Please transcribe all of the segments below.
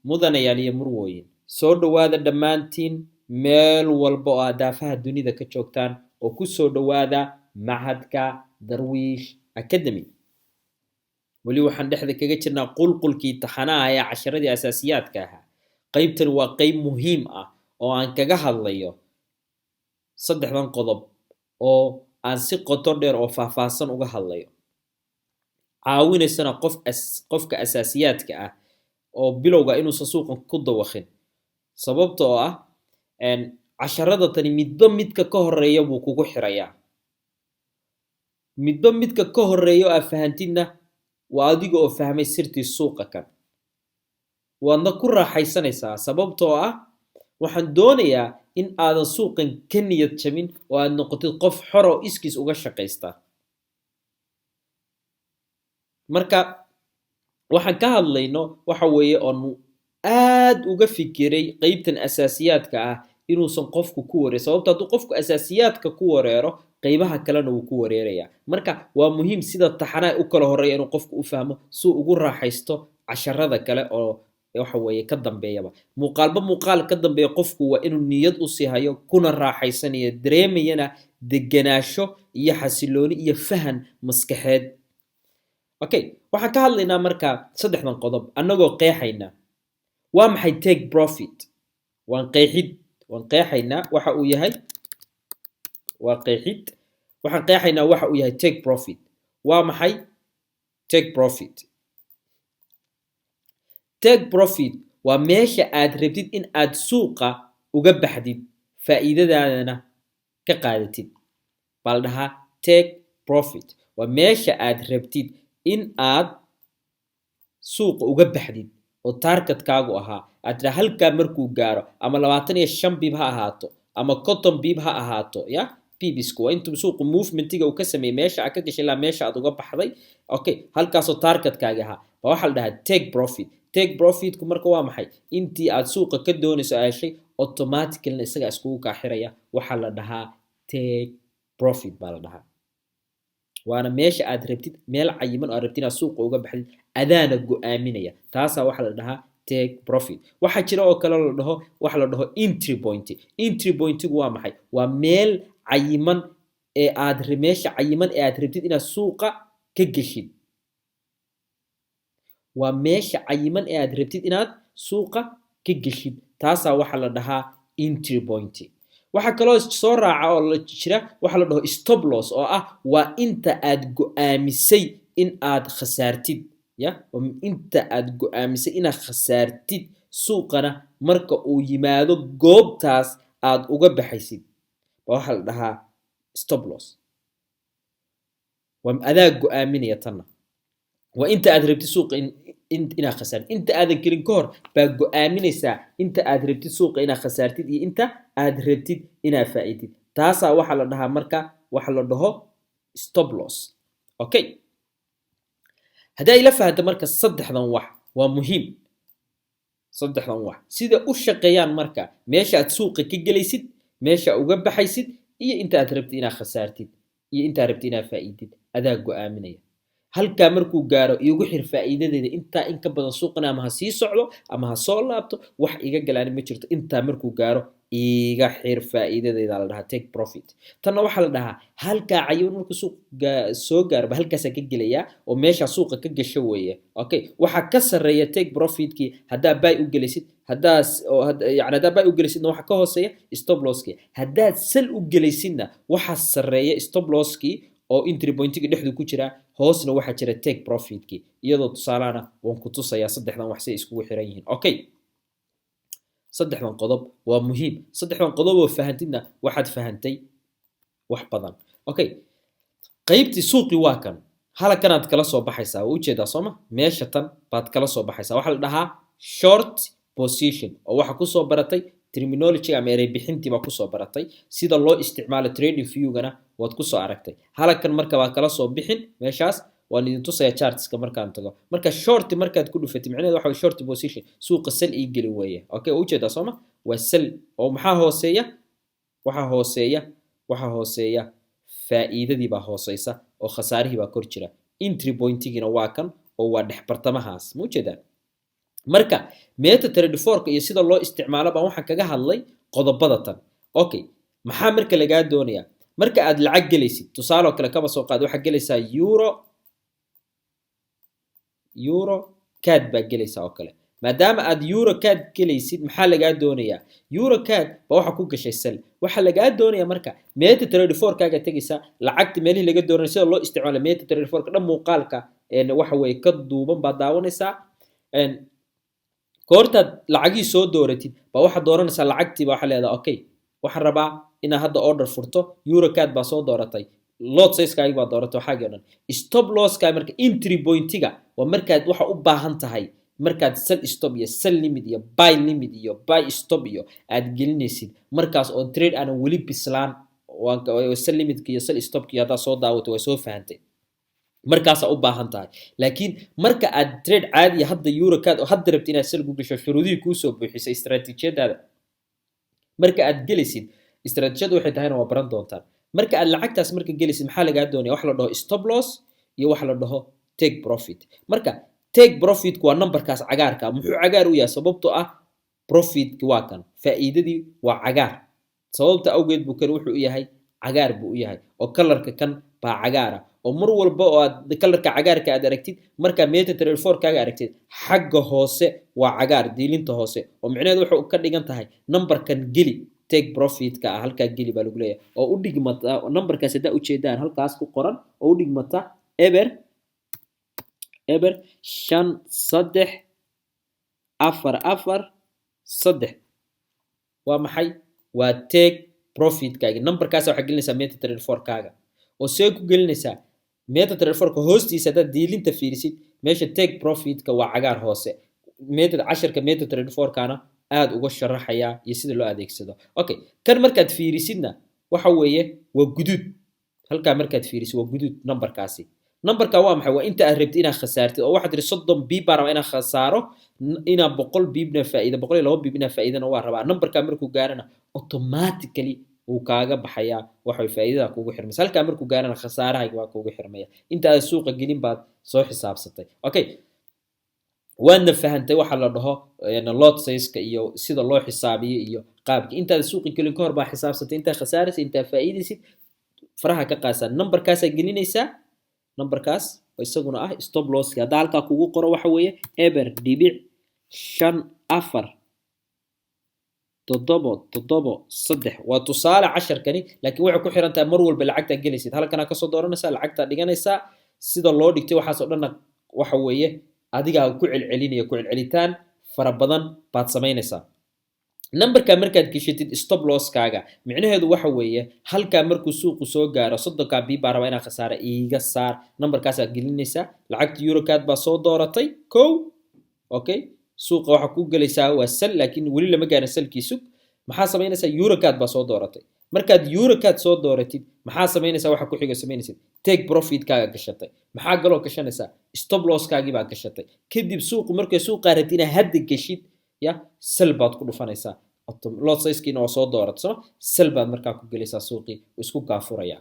Mudanayaal iyo murwooyin, soo dhowaada dhammaantiin meel walba oo aad daafaha dunida ka joogtaan, oo ku soo dhowaada Machadka Darwiish Academy. Weli waxaan dhexda kaga jirnaa qulqulkii taxanaha ee casharadii asaasiyaadka ahaa. Qaybtani waa qayb muhiim ah oo aan kaga hadlayo saddexdan qodob oo aan si qoto dheer oo faahfaahsan uga hadlayo, caawinaysana qofka asaasiyaadka ah oo bilowga inuusan suuqan ku dawakhin, sababta oo ah casharada tani midba midka ka horeeya buu kugu xirayaa. Midba midka ka horeeya oo aad fahantidna waa adiga oo fahmay sirtii suuqa kan, waadna ku raaxaysanaysaa, sababtoo ah waxaan doonayaa in aadan suuqan ka niyad jabin oo aad noqotid qof xor oo iskiis uga shaqaysta. Marka waxaan ka hadlayno waxa weeye oonu aad uga fikiray qeybtan asaasiyaadka ah inuusan qofku ku wareer, sababto hadduu qofku asaasiyaadka ku wareero, qeybaha kalena wuu ku wareerayaa. Marka waa muhiim sida taxanaha u kala horeeya inuu qofku u fahmo suu ugu raaxaysto casharada kale oo waxa weeye ka dambeeyaba. Muuqaalba muuqaal ka dambeeya qofku waa inuu niyad usii hayo, kuna raaxaysanayo, dareemayana deganaasho iyo xasilooni iyo fahan maskaxeed. Okay, waxaan ka hadlaynaa marka saddexdan qodob annagoo qeexayna waa maxay take profit. Waan qeexid, waan qeexaynaa waxa uu yahay. Waa qeexid, waxaan qeexaynaa waxa uu yahay take profit. Waa maxay take profit? Take profit waa meesha aad rabtid in aad suuqa uga baxdid, faa'iidadaadana ka qaadatid baa la dhahaa take profit. Waa meesha aad rabtid in aad suuqa uga baxdid oo targetkaagu ahaa aad tiraa halkaa markuu gaaro, ama 25 pip ha ahaato ama 50 pip ha ahaato. Ya, pipsku waa intuu suuqu movementiga uu ka sameeyey meesha aad ka gashay ilaa meesha aad uga baxday. Okay, halkaasoo targetkaagi ahaa ba waxaa la dhahaa take profit. Take profitku marka waa maxay? Intii aad suuqa ka doonayso aa heshay, automaticallyna isagaa iskugu kaa xiraya. Waxaa la dhahaa take profit baa la dhahaa, waana meesha aad rabtid, meel cayiman oo aad rabtid inaad suuqa uga baxdid, adaana go-aaminaya. Taasaa waxaa la dhahaa take profit. Waxaa jira oo kale la dhaho, waxa la dhaho entry point. Entry pointigu waa maxay? Waa meel cayiman ee aad, meesha cayiman ee aad rabtid inaad suuqa ka geshid. Waa meesha cayiman ee aad rabtid inaad suuqa ka geshid, taasaa waxaa la dhahaa entry point. Waxaa kaloo soo raaca oo la jira waxa la dhaho stop loss, oo ah waa inta aad go-aamisay in aad khasaartid. Ya, inta aad go-aamisay inaad khasaartid, suuqana marka uu yimaado goobtaas aad uga baxaysid ba waxaa la dhahaa stop loss. Waa adaa go-aaminaya tanna, waa inta aad rabtid suuqa inaad khasaartid. Inta aadan gelin ka hor baa go-aaminaysaa inta aad rabtid suuqa inaad khasaartid iyo inta aad rabtid inaad faa'iidid. Taasaa waxaa la dhahaa marka waxa la dhaho stop loss. Okay, haddii ay la fahanto marka saddexdan wax waa muhiim, saddexdan wax sida u shaqeeyaan marka: meesha aad suuqa ka gelaysid, meesha uga baxaysid, iyo inta aad rabtid inaad khasaartid iyo inta aad rabtid inaad faa'iidid, adaa go-aaminaya. Halkaa markuu gaaro iigu xir faa'iidadeeda, intaa in ka badan suuqan ama ha sii socdo ama ha soo laabto, wax iga galaani ma jirto. Intaa markuu gaaro iiga xir faa'iidadeeda la dhahaa take profit. Tanna waxaa la dhahaa halkaa cayiman markuu suuq soo gaaro ba halkaasaa ka gelayaa, oo meeshaa suuqa ka gasho weeye. Okay, waxaa ka sarreeya take profitkii haddaa buy u gelaysid, haddaa yani haddaa buy u gelaysidna waxaa ka hooseeya stop losskii. Haddaad sell u gelaysidna waxaa sarreeya stop losskii oo entry pointiga dhexdu ku jira, hoosna waxaa jira take profitkii. Iyadoo tusaalahana waan ku tusayaa saddexdan wax say iskugu xiran yihiin. Okay, saddexdan qodob waa muhiim. Saddexdan qodob oo fahantidna waxaad fahantay wax badan. Okay, qaybtii suuqii waa kan, halakanaad kala soo baxaysaa, waa ujeedaa sooma? Meesha tan baad kala soo baxaysaa, waxaa la dhahaa short position, oo waxaa kusoo baratay terminology ama erey bixintii baa kusoo baratay, sida loo isticmaalo trading viewgana waad kusoo aragtay. Halakan marka baad kala soo bixin meeshaas, waan idin tusaya chartska markaan tago. Marka short markaad ku dhufatay, micnaheedu waxa way short position, suuqa sell ii geli weeye. Okay, waa ujeedaa sooma? Waa sell oo maxaa hooseeya? Waxaa hooseeya faa'iidadii baa hooseysa oo khasaarihii baa kor jira. Entry pointigiina waa kan oo waa dhex bartamahaas, ma ujeedaan? Marka MetaTrader 4 iyo sida loo isticmaalo baan waxaan kaga hadlay qodobada tan. Okay, maxaa marka lagaa doonayaa marka aad lacag gelaysid? Tusaale kale, kaba soo qaad waxaad gelaysaa euro CAD baa gelaysaa oo kale. Maadaama aad euro CAD gelaysid, maxaa lagaa doonayaa? Euro CAD ba waxa ku gashay sell. Waxaa lagaa doonaya marka MetaTrader 4 kaaga tegaysaa, lacagta meelihii laga doonayo, sida loo isticmaalo MetaTrader 4 ka dhan, muuqaalka waxa weeye ka duuban baad daawanaysaa. Goortaad lacagihii soo dooratid baa waxaad dooranaysaa lacagtiiba. Waxaa leedahay, "Okay, waxaan rabaa inaad hadda order furto." Euro CAD baa soo dooratay, lot size-kaagi baa dooratay, waxaagii o dhan, stop loss-ka. Marka entry point-iga waa markaad waxa u baahan tahay markaad sell stop iyo sell limit iyo buy limit iyo buy stop iyo aad gelinaysid, markaas oo trade aanan weli bislaan. Sell limitka iyo sell stopka iyo haddaad soo daawato, waa soo fahantay markaasaa u baahan tahay. Laakiin marka aad trade caadiya hadda euro CAD oo hadda rabti inaad sell ku gasho, shuruudihii kuusoo buuxisay, istaraatiijiyadaada marka aad gelaysid, istaraatiijiyadu waxay tahayna waa baran doontaan. Marka aad lacagtaas marka gelaysid, maxaa lagaa doonaya? Wax la dhaho stop loss iyo wax la dhaho take profit. Marka take profitku waa numberkaas cagaarka. Muxuu cagaar u yahay? Sababtoo ah profitki waa kan, faa'iidadii waa cagaar. Sababta awgeed buu kan wuxuu u yahay cagaar buu u yahay, oo colorka kan baa cagaara. Oo mar walba oo aad colorka cagaarka aad aragtid, markaa MetaTrader 4 kaaga aragtid, xagga hoose waa cagaar, diilinta hoose, oo micnaheedu wuxuu ka dhigan tahay numberkan geli, take profitka ah halkaa geli baa lagu leeyahay, oo u dhigmata numberkaas haddaa ujeedaan halkaas ku qoran, oo u dhigmata 0 0 5 3 4 4 3. Waa maxay? Waa take profitkaaga. Numberkaas waxaa gelinaysaa MetaTrader 4 kaaga. Oo see ku gelinaysaa? MetaTrader 4-ka hoostiisa haddaad diilinta fiirisid, meesha take profitka waa cagaar hoose. Method casharka MetaTrader 4-kana aad uga sharaxaya iyo sida loo adeegsado. Okay, kan markaad fiirisidna waxa weeye waa guduud. Halkaa markaad fiirisid waa guduud numberkaasi. Numberka waa maxay? Waa inta aad rabtid inaad khasaartid, oo waxaad tiri 30 pip baa rabaa inaan khasaaro, inaa 100 pipna faa'iida, 102 pip inaa faa'iidana waa rabaa. Numberka markuu gaarana automatically wuu kaaga baxayaa, waxa faa'iidada kugu xirmaysa. Halkaa markuu gaarana khasaarahayga waa kugu xirmaya. Inta aad suuqa gelin baad soo xisaabsatay. Okay, waadna fahantay waxa la dhaho lot size-ka iyo sida loo xisaabiyo iyo qaabka. Intaad suuqa gelin ka hor baa xisaabsatay intaa khasaaraysid, intaa faa'iidaysid. Faraha ka qaasaa, numberkaasaa gelinaysaa, numberkaas oo isaguna ah stop losski. Haddaa halkaa kugu qoro, waxa weeye 0.54773. Waa tusaale casharkani, laakiin waxay ku xiran tahay mar walba lacagtaa gelaysid. Halkanaa kasoo dooranaysaa, lacagtaa dhiganaysaa, sida loo dhigtay, waxaas oo dhanna waxa weeye adigaa ku celcelinaya. Ku celcelitaan fara badan baad samaynaysaa. Numberka markaad geshatid stop losskaaga, micnaheedu waxa weeye halkaa markuu suuqu soo gaaro, 30-kaa pip baa rabaa inaa khasaara, iiga saar. Numberkaasaad gelinaysaa. Lacagta euro CAD baa soo dooratay kow. Okay, suuqa waxaa ku gelaysaa waa sell, laakiin weli lama gaarin sellkii, sug. Maxaa samaynaysaa? Euro CAD baa soo dooratay. Markaad euro CAD soo dooratid, maxaa samaynaysaa? Waxa ku xigo samaynaysid, take profitkaaga gashatay. Maxaa galoo gashanaysaa? Stop losskaagii baa gashatay. Kadib suuqu markay suuqaa rabtid inaad hadda geshid, ya sell baad ku dhufanaysaa. Lot sizekiina waa soo dooratay, soma? Sell baad markaa ku gelaysaa, suuqii isku gaafuraya.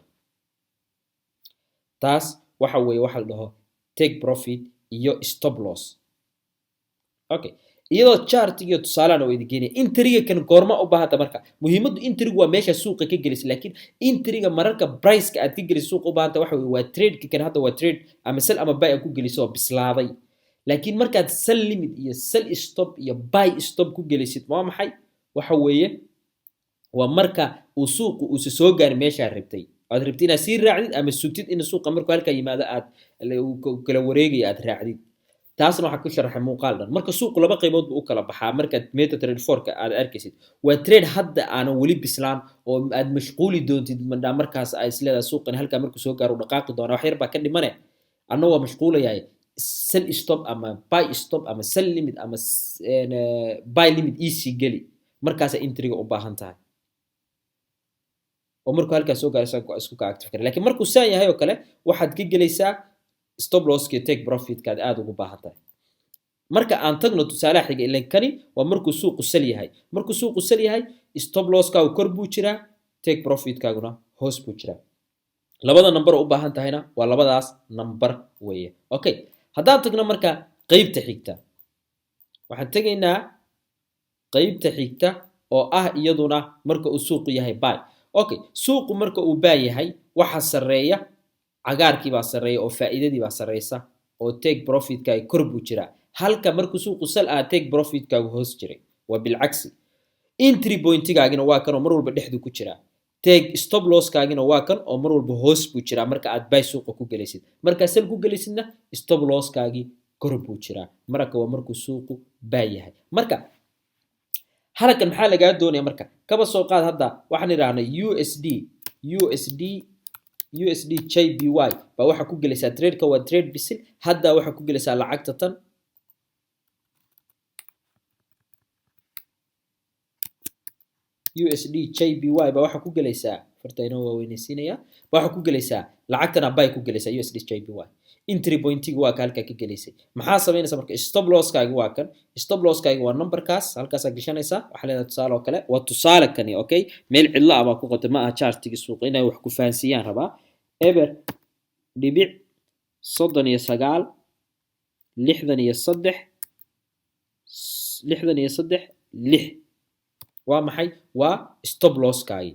Taas waxa weeye waxa la dhaho take profit iyo stop loss. Okay, iyadoo chart iyo tusaalena waa idin geenaya. Entryga kan goorma u baahanta? Marka muhiimaddu entrygu waa meesha suuqa ka gelisa, laakiin entryga mararka priceka aad ka geliso suuqa u baahanta waxa weye waa tradeka kan. Hadda waa trade ama sell ama buy aad ku geliso oo bislaaday. Laakiin markaad sell limit iyo sell stop iyo buy stop ku gelisid, waa maxay? Waxa weeye waa marka uu suuqu uusa soo gaarin meeshaa rabtay, aad rabtid inaad sii raacdid ama sugtid in suuqa markuu halkaa yimaado aad kala wareegayo aad raacdid. Taasna waxaa ku sharaxay muuqaal dhan. Marka suuqu laba qaybood buu u kala baxaa. Markaad MetaTrader 4-ka aad arkaysid, waa trade hadda aanan weli bislaan oo aad mashquuli doontid mandhaa. Markaas ay isleedahay suuqan halkaa markuu soo gaaro u dhaqaaqi doona, wax yar baa ka dhimane, anna waa mashquulayahay, sell stop ama buy stop ama sell limit ama buy limit easy geli. Markaasa entryga u baahan tahay, oo markuu halkaa soo gaaro isku ka active kara. Lakiin markuu saan yahay oo kale, waxaad ka gelaysaa stop losski, take profitkaad aada ugu baahan tahay. Marka aan tagno tusaalaha xiga. Ilan kani waa markuu suuqu sell yahay. Markuu suuqu sell yahay, stop losskaagu kor buu jiraa, take profitkaaguna hoos buu jiraa. Labada number oo u baahan tahayna waa labadaas number weeye. Okay, haddaan tagno marka qeybta xigta. Waxaan tegaynaa qeybta xigta oo ah iyaduna marka uu suuqu yahay buy. Okay, suuqu marka uu buy yahay, waxa sarreeya cagaarkii baa sarreeya oo faa'iidadii baa sarreysa oo take profitkaaga kor buu jiraa, halka markuu suuqu sell ah take profitkaagu hoos jiray. Waa bilcagsi. Entry pointigaagina waa kan oo mar walba dhexdu ku jiraa. Take stop losskaagina waa kan oo mar walba hoos buu jiraa marka aad buy suuqa ku gelaysid. Markaa sell ku gelaysidna, stop losskaagii kor buu jiraa. Marka waa markuu suuqu buy yahay. Marka halkan maxaa lagaa doonaya? Marka kaba soo qaad hadda waxaan idhahnay USD USD USD JPY baa waxaa ku gelaysaa tradeka. Waa trade bisil. Hadda waxaa ku gelaysaa lacagta tan USD JPY baa waxaa ku gelaysaa, farta inoo waaweynaysiinaya, baa waxaa ku gelaysaa lacagtana buy ku gelaysaa USD JPY. Entry pointiga waa ka halkaa ka gelaysay. Maxaa samaynaysaa marka? Stop losskaagi waa kan. Stop losskaagi waa numberkaas, halkaasaa gashanaysaa. Waxaa leedahay, tusaale oo kale, waa tusaale kani, okay, meel cidlo ah baa ku qabtay, ma aha chartigi suuqa, inay wax ku fahansiiyaan rabaa. 0.39 63 63 6 waa maxay? Waa stop losskaagi,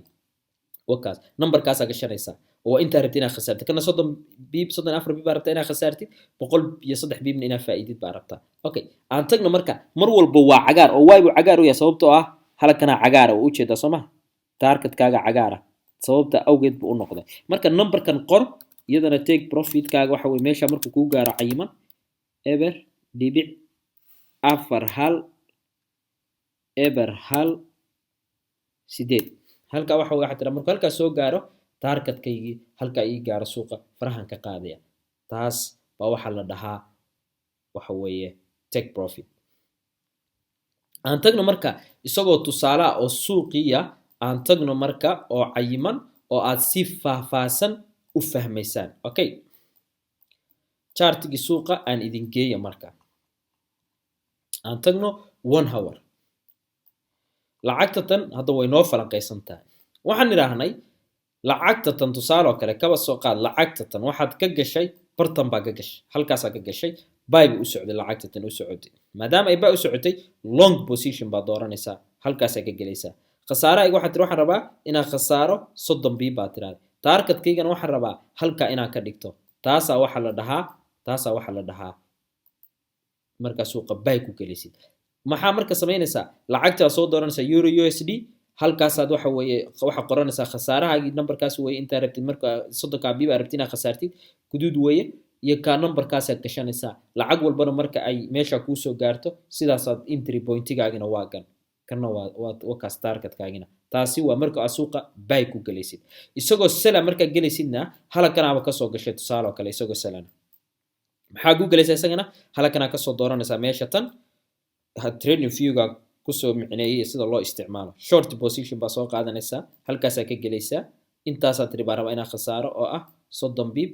wakaas numberkaasaa gashanaysaa oo intaa rabtid inaad khasaartid. Kana 30 pip, 34 pip baa rabtaa inaad khasaartid, 103 pipna inaad faa'iidid baa rabtaa. Okay, aan tagno. Marka mar walba waa cagaar oo waay buu cagaar u yahay? Sababtoo ah halkanaa cagaara oo ujeedaa, soo maha? Targetkaaga cagaara, sababta awgeed buu u noqday. Marka numberkan qor iyadana. Take profitkaaga waxa weye meesha markuu kuu gaaro cayiman, 0.41018. Halkaa waxa waxaa tiraa markuu halkaa soo gaaro targetkaygii, halkaa ii gaaro, suuqa farahan ka qaadaya. Taas baa waxaa la dhahaa waxa weeye take profit. Aan tagno marka isagoo tusaale ah oo suuqiya. Aan tagno marka oo cayiman oo aad si faahfaahsan u fahmaysaan. Okay, chartigii suuqa aan idin geeya. Marka aan tagno 1 hour. Lacagta tan hadda way noo falanqaysan tahay. Waxaan idhaahnay lacagta tan, tusaale oo kale, kaba soo qaad lacagta tan waxaad ka gashay bartan baa ka gashay, halkaasaa ka gashay. Buy bay u socday lacagta tan, u socotay. Maadaama ay buy u socotay, long position baad dooranaysaa, halkaasaa ka gelaysaa. Khasaarahayga waxaad tiri waxaan rabaa inaan khasaaro 30 pip baad tiraahday. Targetkaygana waxaan rabaa halkaa inaan ka dhigto. Taasaa waxaa la dhahaa markaa suuqa buy ku gelaysid. Maxaa marka samaynaysaa? Lacagtaa soo dooranaysaa, euro USD. Halkaasaad waxa weeye waxaa qoranaysaa khasaarahaagii, numberkaas weeye. Intaa rabtid marka 30-kaa pip aa rabtid inaad khasaartid, guduud weeye, iyo kaa numberkaasaad gashanaysaa. Lacag walbana marka ay meesha kuusoo gaarto, sidaasaad entry pointigaagina waa gan, kana waa wakaas targetkaagina. Taasi waa marka aad suuqa buy ku gelaysid. Isagoo sell ah markaa gelaysidna, halkanaaba kasoo gashay, tusaale oo kale, isagoo sell ahna maxaa ku gelaysaa? Isagana halkanaa kasoo dooranaysaa meesha tan trading viewga kusoo micneeyay sida loo isticmaalo. Short position baa soo qaadanaysaa, halkaasaa ka gelaysaa. Intaasaa tiri baa rabaa inaa khasaaro oo ah 30 pip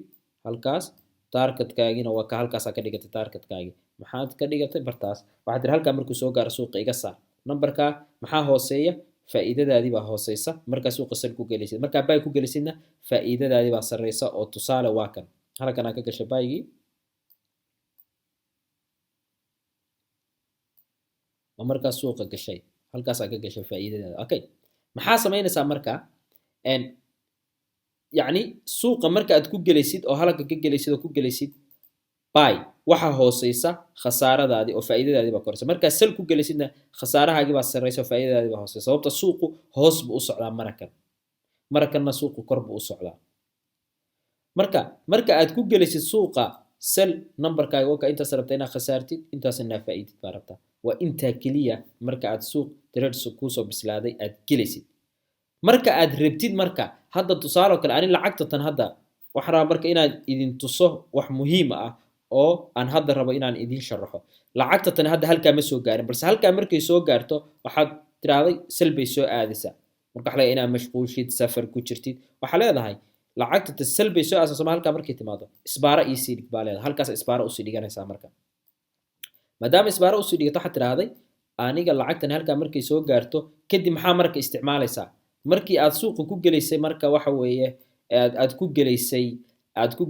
halkaas. Targetkaagina waa ka halkaasaa ka dhigatay. Targetkaagi maxaad ka dhigatay? Bartaas. Waxaad tiri halkaa markuu soo gaaro suuqa iga saar. Numberkaa maxaa hooseeya? Faa'iidadaadii baa hooseysa markaa suuqa sell ku gelaysid. Markaa buy ku gelaysidna, faa'iidadaadii baa sarreysa. Oo tusaale waa kan, halkan aan ka gashay buygii oo markaa suuqa gashay, halkaasaa ka gashay faa'iidadaada. Okay, maxaa samaynaysaa marka? Yacni suuqa marka aad ku gelaysid oo halka ka gelaysid oo ku gelaysid buy, waxaa hooseysa khasaaradaadii oo faa'iidadaadii baa koraysa. Markaa sell ku gelaysidna, khasaarahaagii baa sarreysa oo faa'iidadaadii baa hooseysa. Sababta suuqu hoos buu u socdaa marakan, marakanna suuqu kor buu u socdaa. Marka aad ku gelaysid suuqa sell, numberkaaga waka, intaas rabta inaad khasaartid, intaasna faa'iidid baa rabtaa. Waa intaa keliya marka aad suuq trade kuusoo bislaaday aad gelaysid. Marka aad rabtid marka hadda, tusaale oo kale, ani lacagta tan hadda waxaan rabaa marka inaad idin tuso wax muhiim ah oo aan hadda rabo inaan idin sharaxo. Lacagta tani hadda halkaa ma soo gaarin, balse halkaa markay soo gaarto waxaad tiraahday sell bay soo aadaysaa. Marka waxa laga inaad mashquulshid, safar ku jirtid, waxaa leedahay lacagta ta sell bay soo aadaysaa soma? Halkaa markay timaado isbaara iisii dhig baa leedahay. Halkaas isbaara usii dhiganaysaa. Marka maadaama isbaara usii dhigato, waxaad tiraahday aniga lacagtan halkaa markay soo gaarto kadib, maxaa marka isticmaalaysaa? Markii aad suuqa ku gelaysay marka waxa weeye aad ku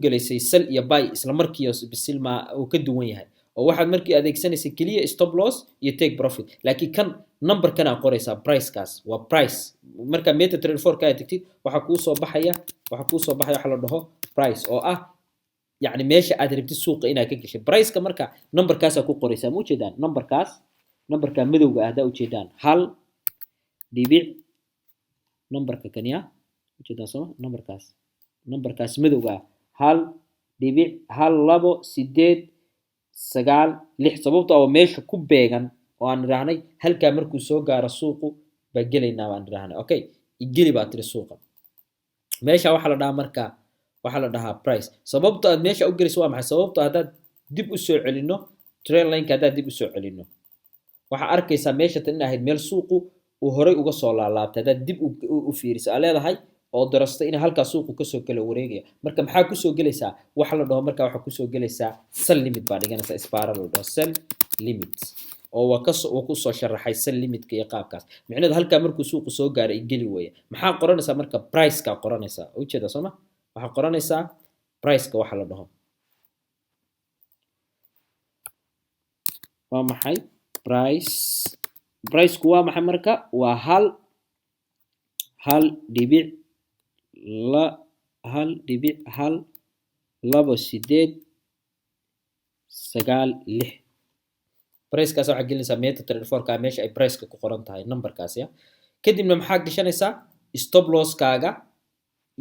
gelaysay sell iyo buy isla markii bisil ma uu ka duwan yahay. Oo waxaad markii adeegsanaysa keliya stop loss iyo take profit, laakiin kan numberkanaa qoraysaa. Pricekaas waa price. Marka MetaTrader 4 ka aad tagtid, waxaa kuu soo baxaya waxa la dhaho price, oo ah yacni meesha aad rabtid suuqa inaad ka gashay priceka. Marka numberkaasaa ku qoraysaa. Ma ujeedaan numberkaas, numberka madowga ah? Haddaa ujeedaan hal dhibic numberka kaniya, ujeedaan sooma? Numberkaas madowga ah, 0.12896, sababto oo meesha ku beegan oo aan idhaahnay halkaa markuu soo gaaro suuqu baa gelaynaa baan idhaahnay. Okay, igeli baa tiri suuqa. Meesha waxaa la dhahaa, marka waxaa la dhahaa price. Sababta aad meesha u gelayso waa maxay? Sababta haddaad dib u soo celino trendlineka, haddaad dib u soo celino, waxaa arkaysaa meesha tan in ahayd meel suuqu uu horay uga soo laalaabtay. Haddaad dib u fiiriso, aa leedahay oo darastay in halkaa suuqu kasoo kala wareegaya. Marka maxaa kusoo gelaysaa? Waxa la dhaho, marka waxaa kusoo gelaysaa sell limit baa dhiganaysaa, isbaara la dhaho sell limit, oo waa kasoo waa kusoo sharaxay sell limitka iyo qaabkaas. Micnaheedu halkaa markuu suuqu soo gaaro igeli weeye. Maxaa qoranaysaa marka? Priceka qoranaysaa, ujeeda sooma? Waxaa qoranaysaa priceka. Waxa la dhaho waa maxay price? Priceku waa maxay marka? Waa hal hal dhibic la 0.12896. Pricekaas waxaa gelinaysaa MetaTrader 4-ka meesha ay priceka ku qoran tahay, numberkaas ya. Kadibna maxaa gashanaysaa? Stop losskaaga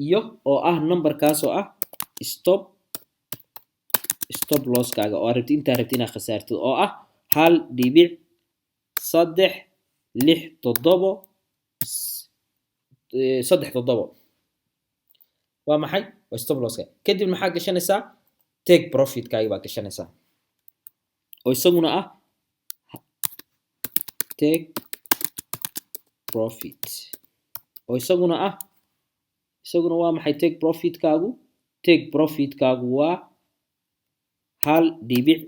iyo oo ah numberkaas, oo ah stop losskaaga, oo rabti intaa rabti inaad khasaartid, oo ah 0.367 37. Waa maxay? Waa stop losska. Kadib maxaa gashanaysaa? Take profitkaaga baa gashanaysaa, oo isaguna ah take profit, oo isaguna ah, isaguna waa maxay take profitkaagu? Take profitkaagu waa 0.11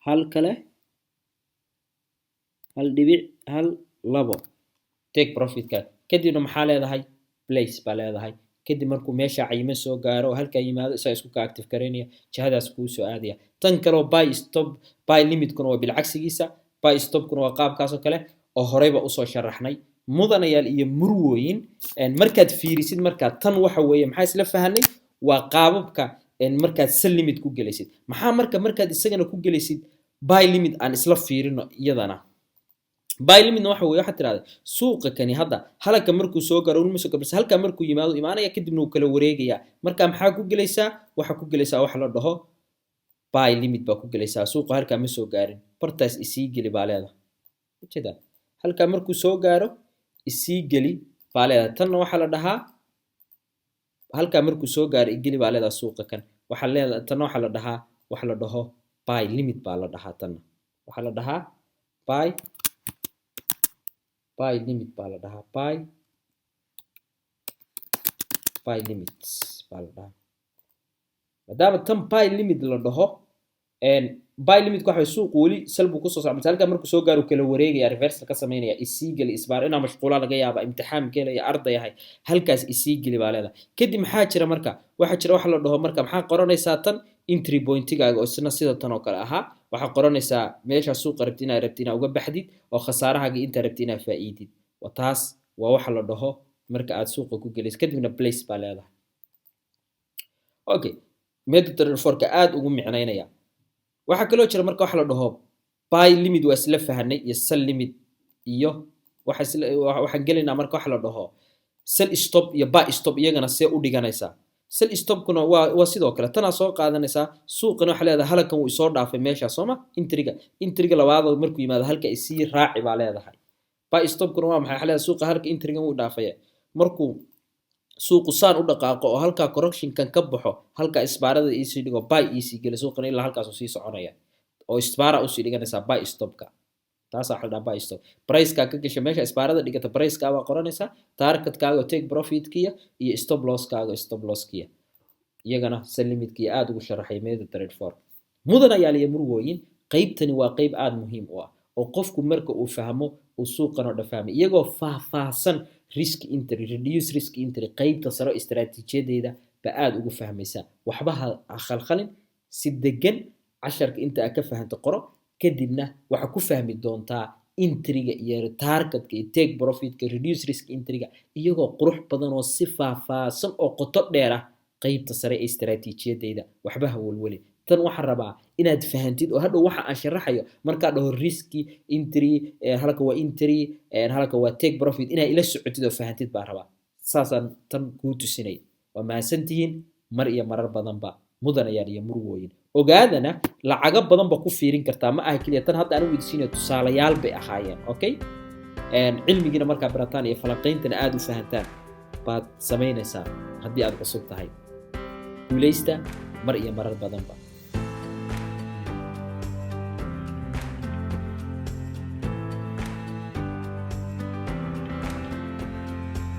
hal kale 0.12 take profitkaaga. Kadibna maxaa leedahay? Place baa leedahay. Kadib markuu meesha cayiman soo gaaro oo halkaa yimaado, isaga isku ka active garaynaya, jihadaas kuu soo aadaya. Tan kaleo buy stop, buy limitkuna waa bilcagsigiisa. Buy stopkuna waa qaabkaas oo kale oo horeyba usoo sharaxnay. Mudanayaal iyo murwooyin, markaad fiirisid markaa tan waxa weeye, maxaa isla fahanay? Waa qaababka markaad sell limit ku gelaysid. Maxaa marka markaad isagana ku gelaysid buy limit? Aan isla fiirino iyadana. Buy limitna waxa weeye, waxaad tirahdaa suuqa kani hadda halka markuu soo garo ulma soo garo, halka markuu yimaado imaanaya, kadibna wuu kala wareegaya. Marka maxaa ku gelaysaa? Waxaa ku gelaysaa waxa la dhaho buy limit baa ku gelaysaa. Suuqa halkaa ma soo gaarin, bartaas isii geli baa leedahay. Ujeedaa, halkaa markuu soo gaaro isii geli baa leedahay. Tanna waxaa la dhahaa halkaa markuu soo gaaro igeli baa leedahay suuqa kan. Waxaa leedahay, tanna waxaa la dhahaa waxa la dhaho buy limit baa la dhahaa. Tanna waxaa la dhahaa buy limit baa la dhahaa, buy limit baa la dhahaa. Maadaama tan buy limit la dhaho, buy limit waxa suuqu weli sell buu kusoo socda, halkaa markuu soo gaaro kala wareegaya, reversal ka sameynaya, isii geli isbaar. Inaa mashquula laga yaaba, imtixaan gelaya, arday ahay, halkaas isii geli baa leedahay. Kadib maxaa jira marka? Waxaa jira waxa la dhaho, marka maxaa qoranaysaa? Tan entry pointigaaga, oo isna sida tan oo kale ahaa. Waxaa qoranaysaa meeshaa suuqa rabtid inaad uga baxdid, oo khasaarahaaga intaa rabtid inaad faa'iidid. Waa taas, waa waxa la dhaho marka aad suuqa ku gelayso. Kadibna place baa leedahay. Okay, MetaTrader 4-ka aad ugu micnaynaya. Waxaa kaloo jira marka waxa la dhaho buy limit, waa isla fahanay, iyo sell limit, iyo waxaan gelaynaa marka waxa la dhaho sell stop iyo buy stop. Iyagana see u dhiganaysaa? Sell stopkuna waa sidoo kale, tanaa soo qaadanaysaa. Suuqana waxaa leedahay halkan wuu isoo dhaafay meesha sooma? Entryga labaad markuu yimaado halka isii raaci baa leedahay. Buy stopkuna waa maxay? Waxaa leedahay suuqa halka entrygan wuu dhaafaya, markuu suuqu saan u dhaqaaqo oo halkaa correctionkan ka baxo, halkaa isbaarada iisii dhigo, buy iisii geli. Suuqana ilaa halkaasuu sii soconaya oo isbaara usii dhiganaysaa buy stopka. Taasaa waxa la dhahaa buy stop. Pricekaa ka gasha meesha isbaarada dhigata, pricekaa baa qoranaysaa, targetkaaga oo take profitkiya iyo stop losskaaga, stop losskiya. Iyagana sell limitkiya aada ugu sharaxay MetaTrader 4. Mudanayaal iyo murwooyin, qeybtani waa qeyb aada muhiim u ah oo qofku marka uu fahmo uu suuqan oo dhan fahmay, iyagoo faahfaahsan risk entry, reduce risk entry, qeybta saro istaraatiijiyadeeda. Baa aada ugu fahmaysaa. Waxba ha khalkhalin, si degan casharka inta aad ka fahanto qoro. Kadibna waxaa ku fahmi doontaa entryga iyo targetka iyo take profitka, reduce risk entryga, iyagoo qurux badan oo si faahfaahsan oo qoto dheer ah qeybta sare ee istaraatiijiyadayda. Waxba ha welwelin. Tan waxaan rabaa inaad fahantid oo hadhow waxa aan sharaxayo markaa dhaho risk entry, halka waa entry, halka waa take profit, inaad ila socotid oo fahantid baan rabaa. Saasaan tan kuu tusinay. Waa mahadsantihiin mar iyo marar badanba, mudanayaan iyo murwooyin. Ogaadana, lacago badan ba ku fiirin kartaa. Ma aha keliya tan hadda anigu idisiinayo, tusaalayaal bay ahaayeen. Okay, cilmigiina markaa barataan iyo falanqayntana aada u fahantaan baad samaynaysaa haddii aad cusub tahay. Guulaysta mar iyo marar badanba.